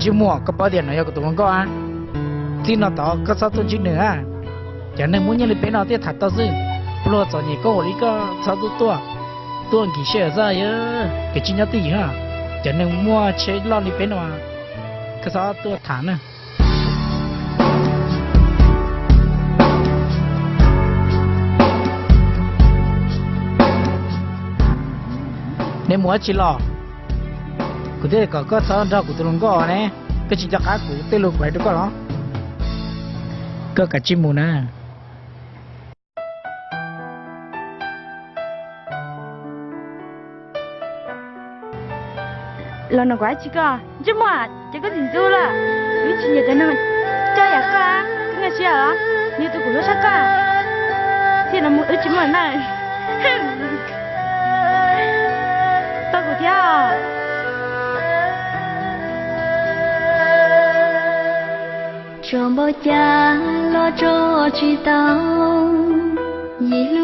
Ntsej muag, koj paub tias no yog kuv tus hluas nkauj a, txij no tod koj txhob tuaj ntsib nws a. Cov neeg muaj nyiaj li peb no thiaj tham tau xwb. Pluag txom nyem koob ua li koj txhob tuaj tuaj, tuaj nkim sij hawm xwb, kev tsis nyob twj ywm. Cov neeg muaj tsheb loj li peb no koj txhob tuaj tham na. Neb mus dab tsi los? Kuv thiaj kom koj txhob nrog kuv tus hluas nkauj ne. Koj tsis nco qab kuv tej lus kuv hais rau koj los? Koj kav tsij mus na. Los no kuv dab tsi koj ntsej muag, ces koj txiv ntxub lawm. Wb tsis nyiam cov neeg coj yam koj, koj nkag siab los? Nws tus kuv hlub tshaj koj, thiaj no mus wb tsis muaj na. Tau kuv thiab. Tso npaum cas los tso tsis tau, yim